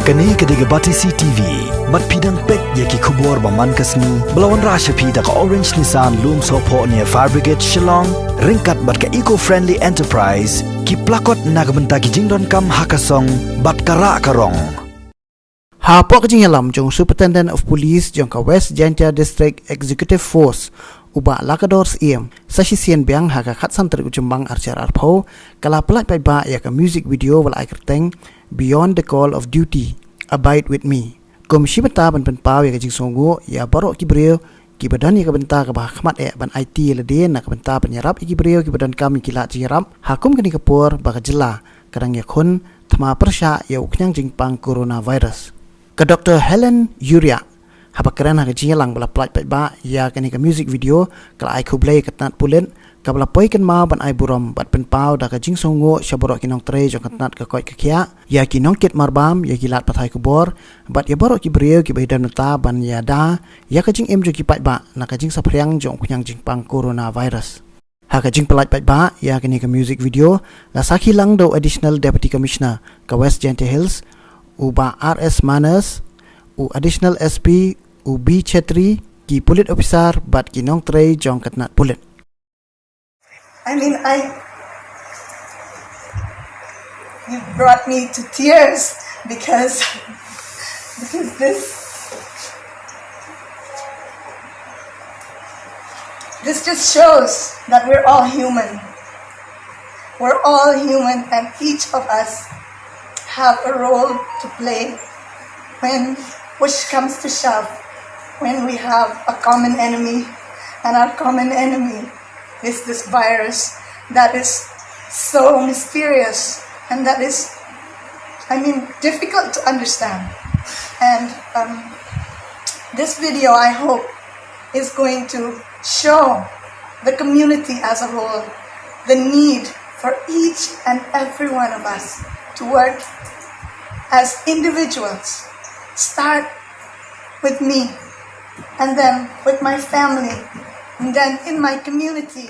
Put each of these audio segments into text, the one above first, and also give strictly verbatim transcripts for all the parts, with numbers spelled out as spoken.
Kane ka dei ka Batesi T V. Bad phi dang peit ïa ki khubor ba man ka sngi ba la wanrah sha phi da ka Orange Nissan Lumsohphoh near Fire Brigade Shillong, ryngkat bad ka Eco Friendly Enterprise, ki plakot na ka bynta ki jingdonkam ha ka song bad ka rah ka rong. Hapoh ka jingïalam jong Superintendent of Police jong ka West Jaintia District Executive Force, u Bah Lakador Syiem, sa shisien biang ha ka khatsan tarik u Jymmang arhajar arphew, ka la pyllait paidbah ïa ka music video ba la ai kyrteng Beyond the Call of Duty, Abide with Me. Kum shi bynta ban pynpaw ïa ka jingsngewnguh ïa baroh ki briew kiba don ïa ka bynta kaba hakhmat eh ban aiti ïa lade na ka bynta ban ïarap ïa ki briew kiba donkam ïa ki lad jingïarap ha kum kane ka por ba ka jylla ka dang ïakhun thma pyrshah ïa u khñiang jingpang coronavirus. Ka Doktor Helen Uriah, haba kren ha ka jingïalang ba la pyllait paidbah ïa kane ka music video, ka la ai khublei ïa ka tnat pulit kaba la poi kynmaw ban ai burom bad pynpaw da ka jingsngewnguh sha baroh ki nongtrei jong ka tnat ka koit ka khiah, ïa ki nongkit marbam, ïa ki lad pathai khubor bad ïa baroh ki briew kiba ïadon bynta ban ïada ïa ka jingim jong ki paidbah na ka jingsaphriang jong u khñiang jingpang coronavirus. Ha ka jingpyllait paidbah ïa kane ka music video, la sakhi lang da u Additional Deputy Commissioner ka West Jaintia Hills, u Bah R S Manners, u Additional S P, u B Chetri, ki pulit officer bad ki nongtrei jong ka tnat pulit. I mean, I, you brought me to tears because, because this, this just shows that we're all human. We're all human, and each of us have a role to play when push comes to shove, when we have a common enemy, and our common enemy is this virus that is so mysterious and that is, I mean, difficult to understand. And um, this video, I hope, is going to show the community as a whole the need for each and every one of us to work as individuals. Start with me, and then with my family, and then in my community.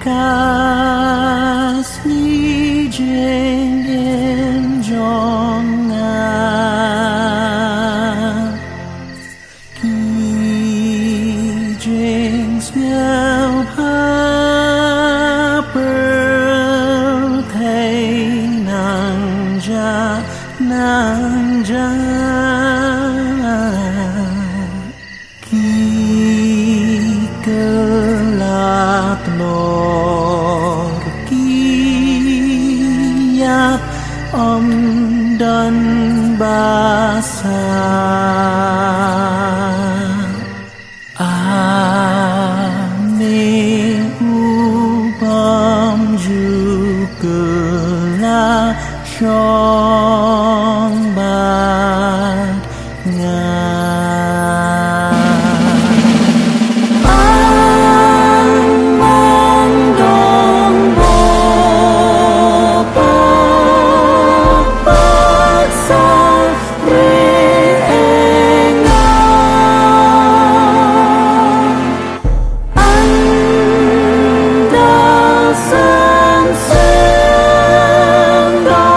Ka sngi jingim jong nga, ki jingsngewbha pyrthei nang jah, nang jah. Ki kylla tnor, ki ïap ym don ba sah. Ane u bym ju kylla shong bad nga. Ang mong dong mo pa pa sa re e nga. Ang da san sen da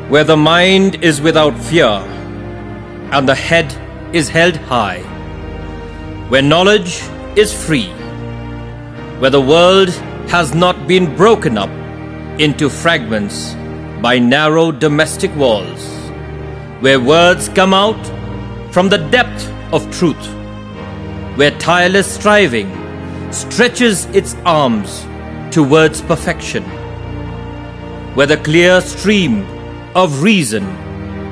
Where the mind is without fear and the head is held high, where knowledge is free, where the world has not been broken up into fragments by narrow domestic walls, where words come out from the depth of truth, where tireless striving stretches its arms towards perfection, where the clear stream of reason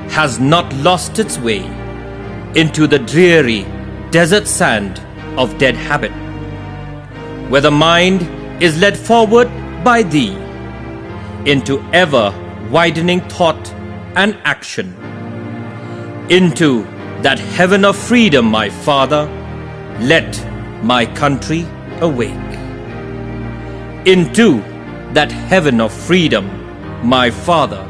has not lost its way into the dreary desert sand of dead habit, where the mind is led forward by thee into ever widening thought and action. Into that heaven of freedom, my Father, let my country awake. Into that heaven of freedom, my Father,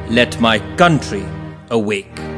let my country awake.